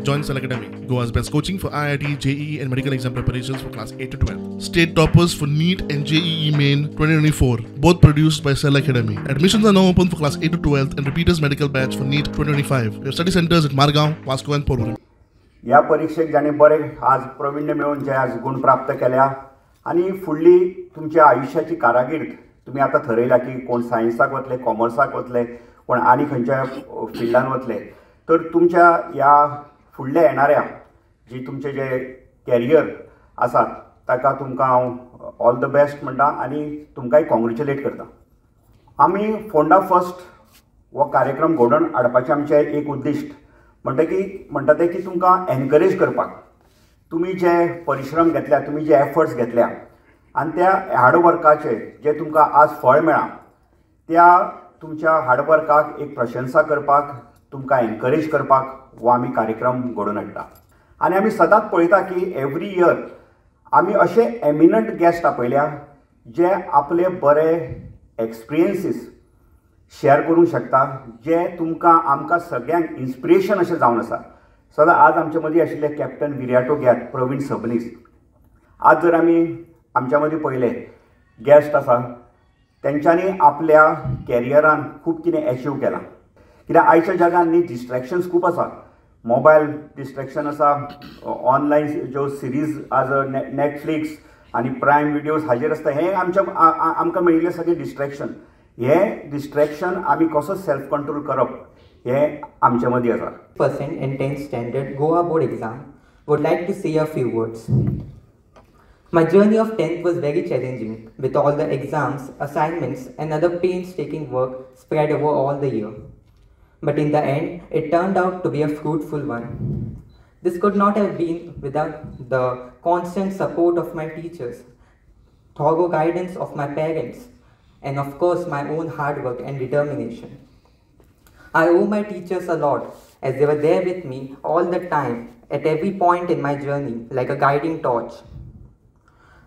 Join Cell Academy, Goa's best coaching for IIT, JEE and medical exam preparations for class 8 to 12. State toppers for NEET and JEE Main 2024, both produced by Cell Academy. Admissions are now open for class 8 to 12 and repeaters medical batch for NEET 2025. We have study centers at Margao, Vasco and Porvorim. ह्या परीक्षेक जाणें बरें आज प्रविण्य मेळोवन जे आज गूण प्राप्त केल्या आनी फुडली तुमच्या आयुश्याची कारागीर्द तुमी आतां थरयला की कोण सायन्साक वतले, कॉमर्साक वतले, कोण आनी खंयच्या फिल्डान वतले, तर तुमच्या ह्या फुडल्या येणाऱ्या जी तुमचे जे कॅरियर आसा ताका तुमकां हांव ऑल the best म्हणटा आनी तुमकांय कॉंग्रेच्युलेट करता. आमी फोंडा फर्स्ट हो कार्यक्रम घडोवन हाडपाचें आमचें एक उद्दिश्ट म्हणटा तें की तुमकां एनकरेज करपाक, तुमी जे परिश्रम घेतल्या, तुमी जे एफर्ट्स घेतल्या आनी त्या हार्डवर्काचें जें तुमकां आज फळ मेळ्ळां त्या तुमच्या हार्डवर्काक एक प्रशंसा करपाक, तुमकां एनकरेज करपाक हो आमी कार्यक्रम घडोवन हाडटा. आनी आमी सदांच पळयता की एवरी इयर आमी अशे एमिनंट गेस्ट आपयल्या जे आपले बरे एक्सपिरियन्सीस शेअर करूंक शकता, जे तुमकां आमकां सगळ्यांक इन्स्पिरेशन अशें जावन आसा. सदां आज आमचे मदीं आशिल्ले कॅप्टन विर्याटो ग्यात प्रवीण सबनीस, आज जर आमी आमच्या मदीं पळयले गेस्ट आसा तेंच्यांनी आपल्या कॅरियरान खूब कितें एचीव केलां. कित्याक आयच्या जगान न्ही डिस्ट्रेक्शन्स खूब आसा, मोबायल डिस्ट्रेक्शन आसा, ऑनलायन ज्यो सिरीज आज नॅटफ्लिक्स आनी प्रायम विडियोज हाजेर आसता, हें आमच्या आमकां मेळिल्लें सगळें डिस्ट्रेक्शन. हें डिस्ट्रेक्शन आमी कसो सेल्फ कंट्रोल करप हें आमचे मदीं आसा. Percent in 10th standard Goa board exam would like to say a few words. My journey of 10th was very challenging with all the exams, assignments and other painstaking work spread over all the year. But in the end, it turned out to be a fruitful one. This could not have been without the constant support of my teachers, thorough guidance of my parents, and of course my own hard work and determination. I owe my teachers a lot as they were there with me all the time at every point in my journey like a guiding torch.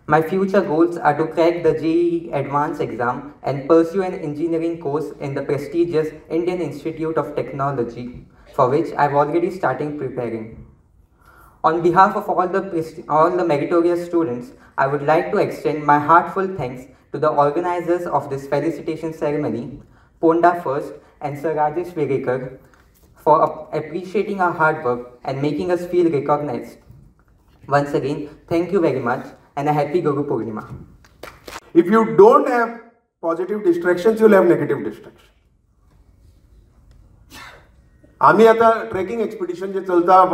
My future goals are to crack the JEE Advanced exam and pursue an engineering course in the prestigious Indian Institute of Technology, for which I have already started preparing. On behalf of all the meritorious students, I would like to extend my heartfelt thanks to the organizers of this felicitation ceremony, Ponda First and Sir Rajesh Verekar, for appreciating our hard work and making us feel recognized. Once again, thank you very much and a happy Guru Purnima. If you don't have positive distractions, you'll have negative distractions. आमी आतां trekking expedition जे चलता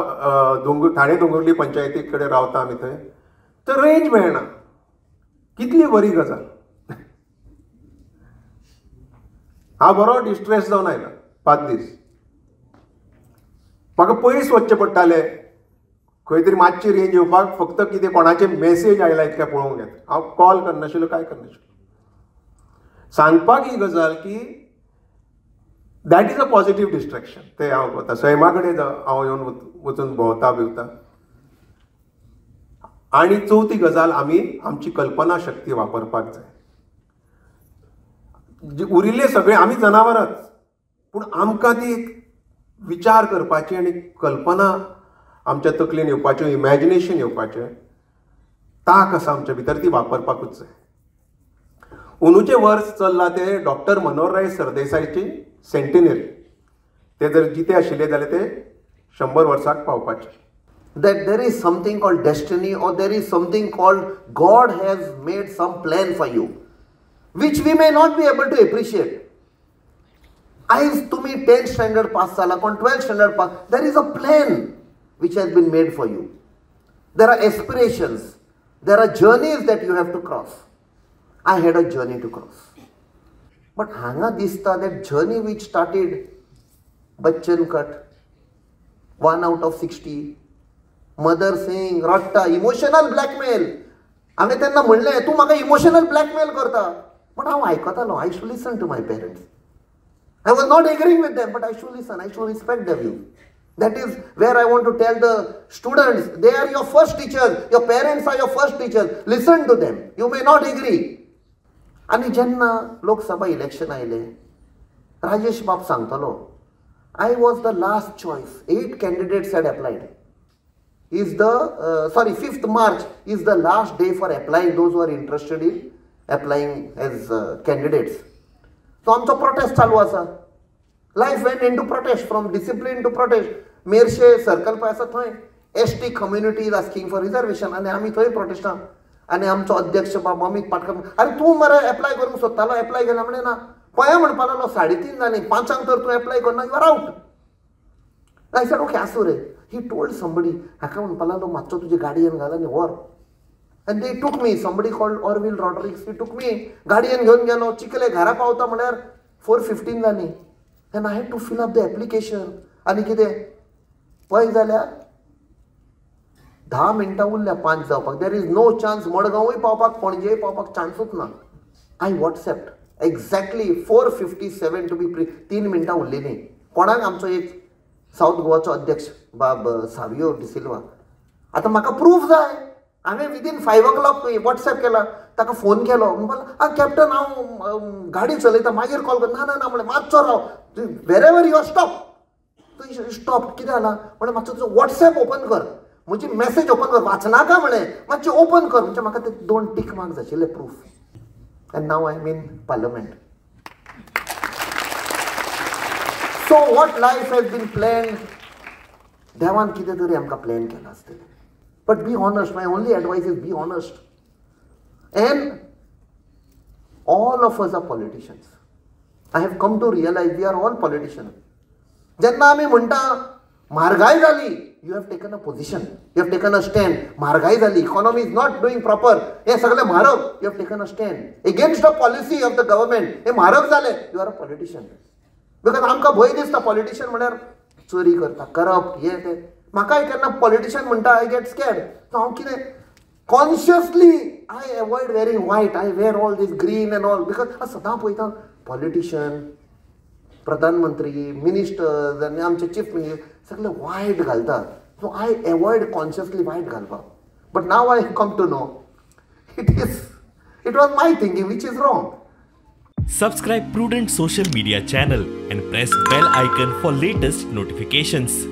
ठाणे दोंगुर्ली पंचायती कडेन रावता आमी थंय, तर range मेळना. कितली बरी गजाल. हांव बरो डिस्ट्रेस जावन आयला 5 दीस. म्हाका पयस वचचें पडटालें खंय तरी मातशी रेंज येवपाक, फक्त कितें कोणाचे मेसेज आयला इतलें पळोवंक येता. हांव कॉल करनाशिल्लो, कांय करनाशिल्लो. सांगपाक ही गजाल की that is a positive distraction. ते हांव वता सैमा कडेन, हांव येवन वचून भोंवता बिवता. आनी चवथी गजाल, आमी आमची कल्पना शक्ती वापरपाक जाय. उरिल्ले सगळे आमी जनावरांच, पूण आमकां ती विचार करपाची आनी कल्पना आमच्या तकलेन येवपाच्यो, इमॅजिनेशन येवपाचें ताक आसा आमच्या भितर, ती वापरपाकूच जाय. अंदूचें वर्स चल्लां तें डॉक्टर मनोहरराय सरदेसायची सेंटिनरी. ते जर जिते आशिल्ले जाल्यार ते 100 वर्साक पावपाचे. That there is something called destiny or there is something called God has made some plan for you, which we may not be able to appreciate. आयज तुमी 10th standard pass जाला, कोण 12th standard pass, there is a plan which has been made for you. There are aspirations, there are journeys that you have to cross. I had a journey to cross. But hanga dista that journey which started Bachchan cut, 1 out of 60, mother saying, ratta, emotional blackmail. हांवें तेन्ना म्हणलें, तूं म्हाका emotional blackmail करता. But हांव आयकतालो. I should listen to my parents. I was not agreeing with them, but I should listen, I should respect the view. That is where I want to tell the students, they are your first teachers, your parents are your first teachers. Listen to them. You may not agree. आनी जेन्ना Lok Sabha election आयलें, राजेश बाब सांगतालो, I was the last choice. 8 candidates had applied. Is the 5th March is the last day for applying those who are interested in applying as candidates. So आमचो protest चालू आसा. Life went into protest, from discipline to protest. Merces circle पळय आसा थंय ST community is asking for reservation आनी आमी थंय प्रोटेस्टां. आनी आमचो अध्यक्ष बाब अमीत पाटकर, आरे तूं मरे एप्लाय करूंक सोदतालो, एप्लाय केला म्हणलें ना. पळया म्हणपा लागलो 3:30 जालीं, 5 तर तूं एप्लाय करना, you are out. I said okay आसूं रे. He told somebody, हाका म्हणपा लागलो मातसो तुजे गाडयेन घाल आनी व्हर. And they took me, somebody called Orville Rodrigues, he took me, गाडयेन घेवन गेलो. चिखले घरा पावता म्हळ्यार 4:15 जालीं. And I had to fill up the application. आनी कितें पळय जाल्यार 10 मिनटां उरल्या 5 जावपाक. There is no chance. मडगांवूय पावपाक, पणजेय पावपाक चान्सूच ना. I WhatsApped exactly 4:57 to be pre 3 मिनटां उरलेलीं. कोणाक आमचो एक सावथ गोवाचो अध्यक्ष बाब सावियो डिसिल्वा, आतां म्हाका प्रूफ जाय. हांवें विदीन 5 o'clock WhatsApp केला, ताका फोन केलो. म्हणपाक आं कॅप्टन हांव गाडी चलयता, मागीर कॉल कर. ना ना ना म्हणलें, मातसो राव, वेर एवर you are stop. तूं स्टॉप कितें जालां म्हणलें, मातसो तुजो वॉट्सॅप ओपन कर, म्हजी मॅसेज ओपन कर, वाचनाका म्हणलें, मातशें ओपन कर. म्हणजे म्हाका ते 2 टीक मार्क आशिल्ले proof. And now I am in parliament. So what life has been planned, देवान कितें तरी आमकां प्लॅन केलां आसतलें. But be honest. My only advice is be honest. And all of us are politicians. I have come to realize we are all politicians. जेन्ना आमी म्हणटा म्हारगाय जाली, you have taken a position, you have taken a stand. म्हारगाय जाली, economy is not doing proper, हें सगळें म्हारग, you have taken a stand against the policy of the government, हें म्हारग जालें, you are a politician. Because आमकां भंय दिसता पॉलिटिशियन म्हळ्यार चोरी करता, करप्ट, हें तें. म्हाकाय केन्ना पॉलिटिशियन म्हणटा I get scared. सो हांव कितें consciously I avoid wearing white, I wear all this green and all, because सदां पळयता पॉलिटिशियन, प्रधानमंत्री, मिनिस्टर्स आनी आमचे चीफ मिनिस्टर सगळे वायट घालता. So I avoid consciously white घालपाक. But now I come to know it was my thinking which is wrong. Subscribe Prudent Social Media channel and press bell icon for latest notifications.